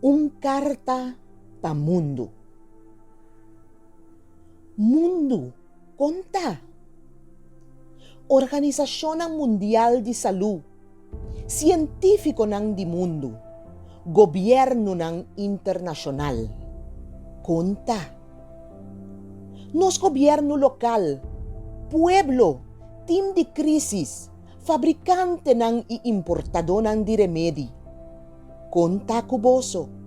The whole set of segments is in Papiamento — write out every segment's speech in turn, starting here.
Un karta pa mundu. Mundu kon ta? Organisashonnan mundial di salú, sientífikonan di mundu, gobièrnunan internashonal, kon ta? Nos gobièrnu lokal, pueblo, tim di krísis, fabrikantenan i importadónan di remedi, kon ta ku boso?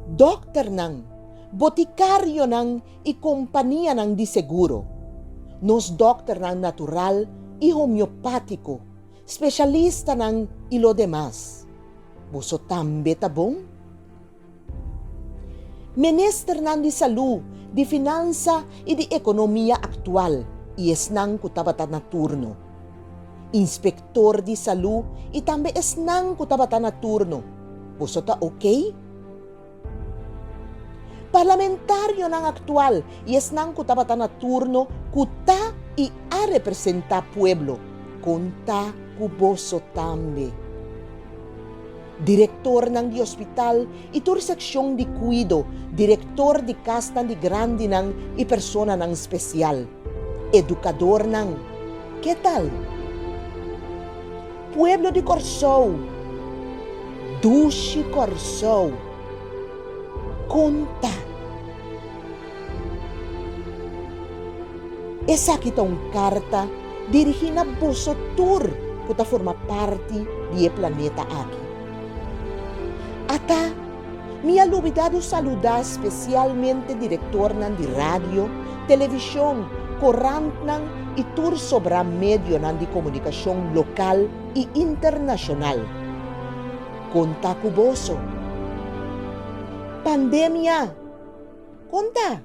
Dòkternan, botikarionan i kompanianan di seguro, nos dòkternan natural i homeopátiko, spesialistanan i lo demas, boso tambe ta bon? Ministernan di salú, di finansa i di ekonomia aktual i esnan ku tabata na turno. Inspektor di salú i tambe esnan ku tabata na turno, boso ta okey? Parlamentarionan aktual i esnan ku tabata na turno ku ta i a representá pueblo, konta ku boso tambe. Direktornan di hospital i tur sekshon di kuido, direktor di kasnan di grandinan i personanan spesial, edukadornan, ke tal? Pueblo di Kòrsou, dushi Kòrsou, kon ta? Esaki ta un karta dirigí na boso tur ku ta forma parti di e planeta aki. Ata, mi a lubidá di saludá spesialmente direktornan di radio, televishon, korantnan i tur sobrá medionan di komunikashon lokal i internashonal. Konta ku boso. Pandemia! Kon ta?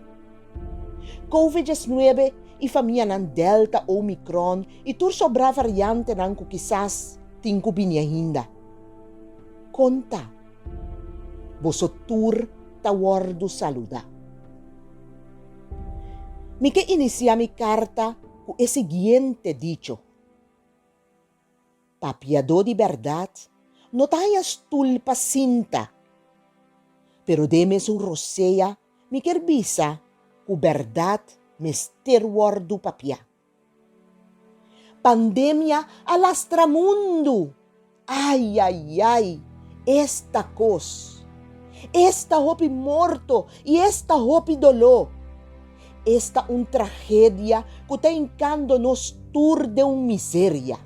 Covid 19 i famianan Delta, Omicron i tur sobrá variantenan ku kisas tin ku bini ainda. Kon ta? Boso tur ta wòrdu saludá. Mi ke inisiá mi karta ku e siguiente dicho. Papiadó di bèrdat no ta haña stul pa sinta. Pero den mesun rosea mi kier bisa ku bèrdat mester wòrdu papiá. Pandemia a lastra mundu! Ai ai ai, esta kos! Esta hopi morto i esta hopi doló! Esta un tragedia ku ta hinkando nos tur den un miseria.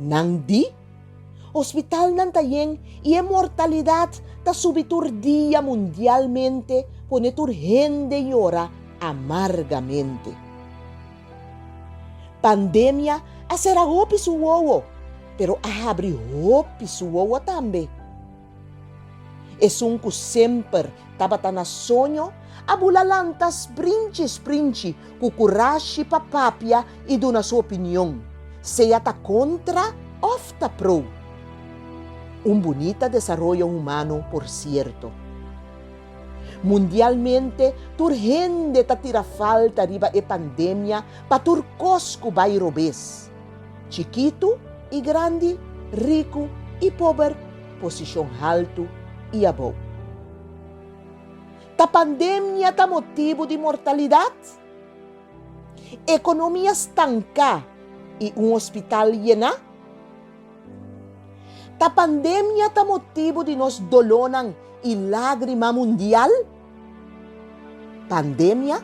Nan di, Hospitalnan ta yen i e mortalidat ta subi tur dia mundialmente pone tur hende yora amargamente. Pandemia a sera hopi su wowo, pero a habri hopi su wowo tambe. Esun ku semper tabata na soño a bula lanta sprinchi sprinchi ku kurashi pa papia i duna su opinion, sea ta kontra òf ta pro. Un bunita desaroyo humano por sierto. Mundialmente tur hende ta tira falta riba e pandemia pa tur kos ku bai robes. Chikitu i grandi, riku i pober, posishon haltu i abou. Ta pandemia ta motibu di mortalidat? Ekonomia stanká i un hospital yená? Ta pandemia ta motibu di nos dolónan i lágrima mundial? Pandemia?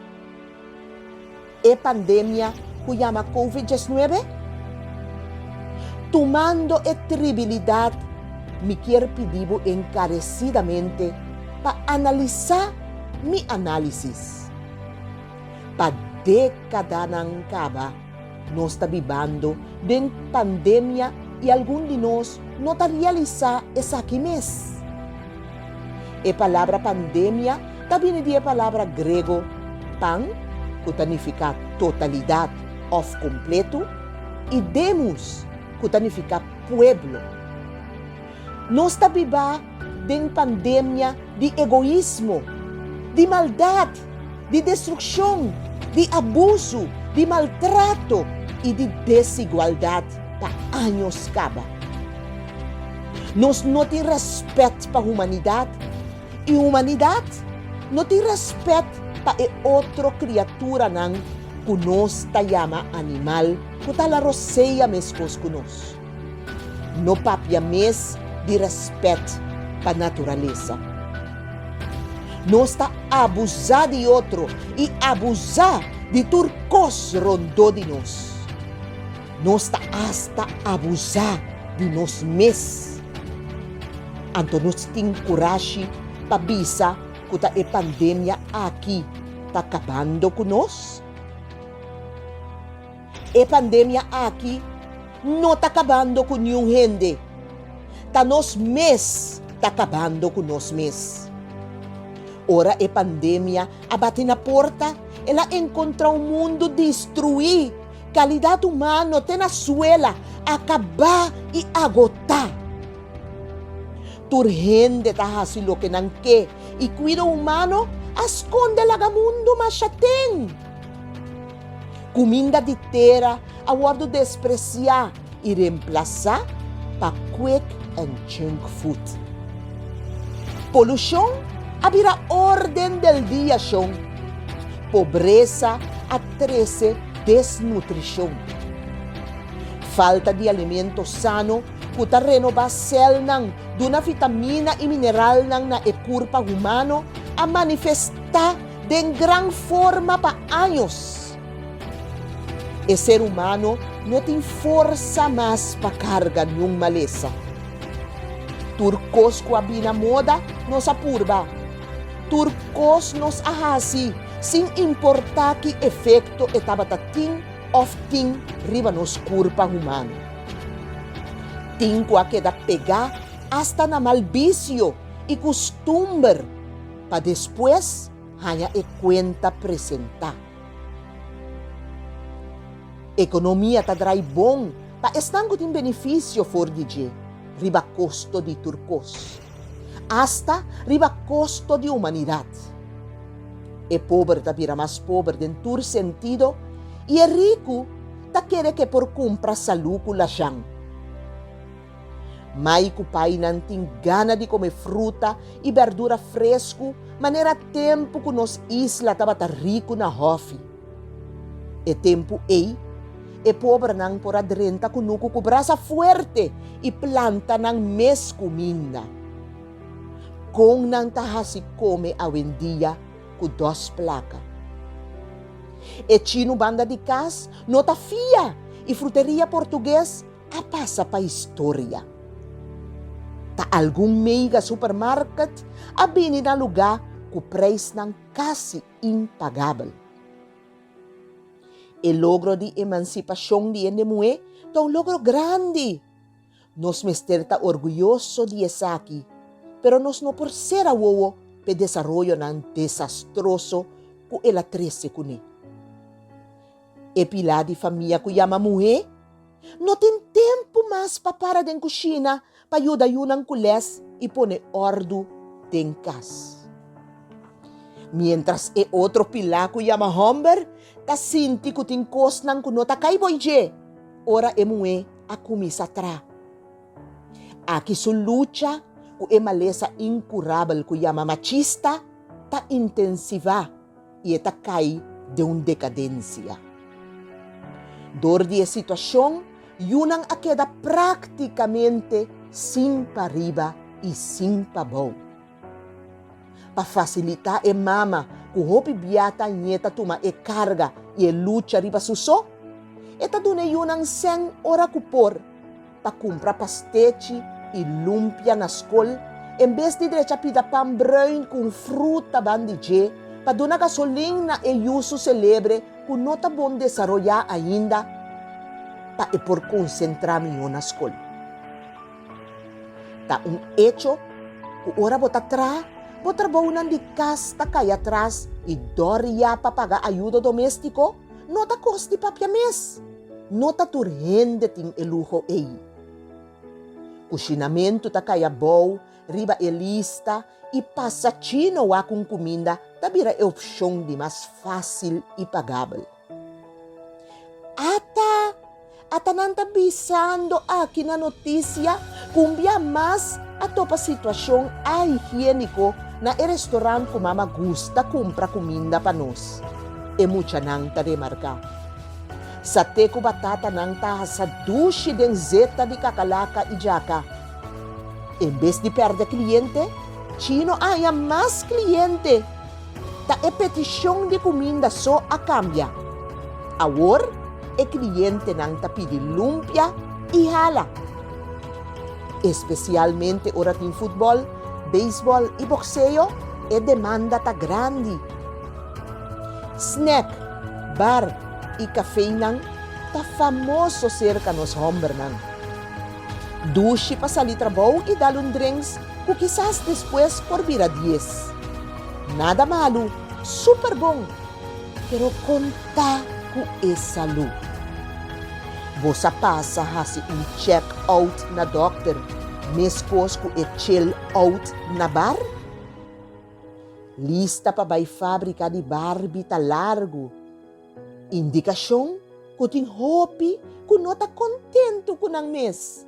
E pandemia ku yama Covid 19? Tumando e tribilidat mi kier pidi bo enkaresidamente pa analisá mi análisis. Pa dékadanan kaba nos ta bibando den pandemia i algun di nos no ta realisá esaki mes. E palabra pandemia ta bini di e palabra grego pan, ku ta nifiká totalidat òf kompletu, i demos, ku ta nifiká pueblo. Nos ta biba den pandemia di egoismo, di maldat, di destrukshon, di abusu, di maltrato i di desigualdat pa años kaba. Nos no tin rèspèt pa humanidat i humanidat no tin rèspèt pa e otro kriaturanan ku nos ta yama animal ku ta la rosea meskos ku nos. No papia mes di rèspèt pa naturalesa. Nos ta abusá di otro i abusá di tur kos rondó di nos. Nos ta asta abusá di nos mes. Anto nos tin kurashi pa bisa ku ta e pandemia aki ta kabando ku nos? E pandemia aki no ta kabando ku niun hende. Ta nos mes ta kabando ku nos mes. Ora e pandemia a bati na porta, el a enkontrá un mundu destruí. Kalidat humano te na suela, akabá i agotá. Tur hende ta hasi loke nan ke i kuido humano a skonde laga mundu masha ten. Kuminda di tera a wòrdu despresiá i remplasá pa quick and junk food. Polushon a bira órden del dia shon. Pobresa a trese desnutrishon. Falta di alimento sano ku ta renobá sèlnan, duna vitamina i mineralnan na e kurpa humano a manifestá den gran forma pa años. E ser humano no tin forsa mas pa karga niun malesa. Tur kos ku a bina moda nos a purba. Tur kos nos a hasi sin importá ki efekto e tabata tin òf tin riba nos kurpa humano. Tin ku a keda pegá asta na mal bisio i kustumber pa despues haña e kuenta presentá. Ekonomia ta drai bon pa esnan ku tin benefisio for di dje riba kosto di tur kos, asta riba kosto di humanidat. E pober ta bira mas pober den tur sentido i e riku ta kere ku e por kumpra salú ku lashan. Mai ku painan tin gana di kome fruta i bèrdura fresku manera tempu ku nos isla tabata riku na hòfi. E tempu ei, e pobernan por a drenta kunuku ku brasa fuerte i planta nan mes kuminda. Kon nan ta hasi kome awendia ku dos plaka? E chinu banda di kas no ta fia i fruteria portugues a pasa pa historia. Ta algun mega supermarket a bini na lugá ku preisnan kasi impagabel. E logro di emansipashon di hende muhé ta un logro grandi. Nos mester ta orguyoso di esaki, pero nos no por sera wowo p'e desaroyonan desastroso ku el a trese kuné. E pilá di famia ku yama muhé no tin tempu mas pa para den kushina pa yuda yunan ku lès i pone òrdu den kas. Miéntras e otro pilá ku yama hòmber ta sinti ku tin kosnan ku no ta kai boi dje ora e muhé a kuminsá traha. Aki su lucha ku e malesa inkurabel ku yama machista ta intensivá. i e ta kai den un dekadensia. Dor di e situashon, yunan a keda práktikamente sin pa riba i sin pa bou. Pa fasilitá e mama ku hopi bia ta ñe ta tuma e karga i e lucha riba su so, e ta duna e yunan sèn ora ku por. pa kumpra pastechi i lumpia na skol en bes di drecha pida pan bruin ku un fruta ban di dje pa duna gasolin na e yu su selebre ku no ta bon desaroyá ainda pa e por konsentrá mihó na skol. Ta un echo ku ora bo ta traha, bo trabounan di kas ta kai atras i dòria pa paga ayudo doméstiko no ta kos di papia mes. No ta tur hende tin e luho ei. Kushinamentu ta kai abou riba e lista i pasa chino wak un kuminda ta bira e opshon di mas fásil i pagabel. Ata! Ata nan ta bisando aki na notisia Ku un bia mas a topa situashon ahigiéniko na e restorant ku mama gusta kumpra kuminda pa nos, e muchanan ta remarká. Saté ku batatanan ta hasa dushi den zeta di kakalaka i djaka. En bes di pèrdè kliente, Chino a haña mas kliente. Ta e petishon di kuminda so a kambia. Awor e klientenan ta pidi lumpia i hala. Espesialmente ora tin futbòl, beisbòl i bokseo, e demanda ta grandi. Snèk, bar i kafeinan ta famoso serka nos hòmbernan. Dushi pa sali trabou i dal un drinks ku kisas despues por bira dies. Nada malu, super bon, pero konta ku e salú. Bo sa pasa hasi un check out na dòkter meskos ku e chill out na bar? Lista pa bai fábrika di Barbie ta largu. Indikashon ku tin hopi ku no ta kontentu ku nan mes.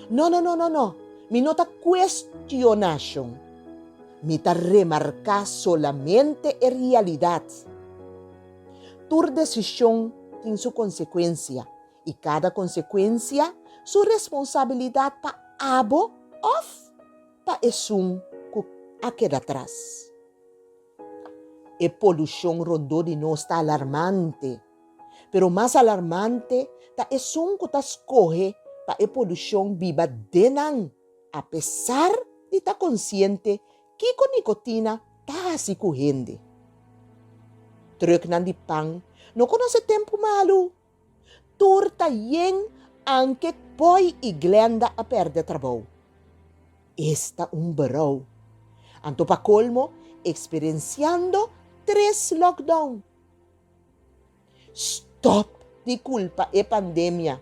No, no, no, no, no, mi no ta kuestionashon. Mi ta remarká solamente e realidat. Tur desishon tin su konsekuensia i kada konsekuensia su responsabilidat pa abo òf pa esun ku a keda tras. E polushon rondó di nos ta alarmante, pero mas alarmante ta esun ku ta skohe pa e polushon biba den nan, apesar di ta konsiente kiko nikotina ta hasi ku hende. Trùknan di pan no konosé tempu malu. Tur ta yen anke Poi i Glenda a pèrdè trabou. Esta un berou. Anto pa kolmo eksperensiando tres lockdown. Stòp di kulpa e pandemia.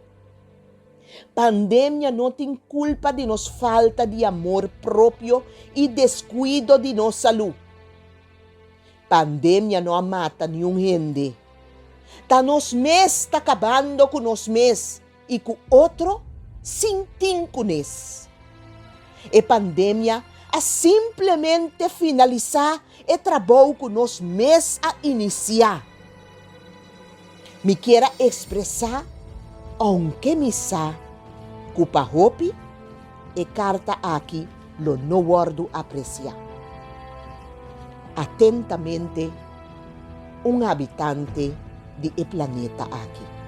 Pandemia no tin kulpa di nos falta di amor propio i deskuido di nos salú. Pandemia no a mata niun hende. Ta nos mes ta kabando ku nos mes i ku otro sin tin kunes. E pandemia a simplemente finalisá e trabou ku nos mes a inisiá. Mi kier a ekspresá, ounke mi sa ku pa hopi e karta aki lo no wòrdu apresiá. Atentamente, un habitante di e planeta aki.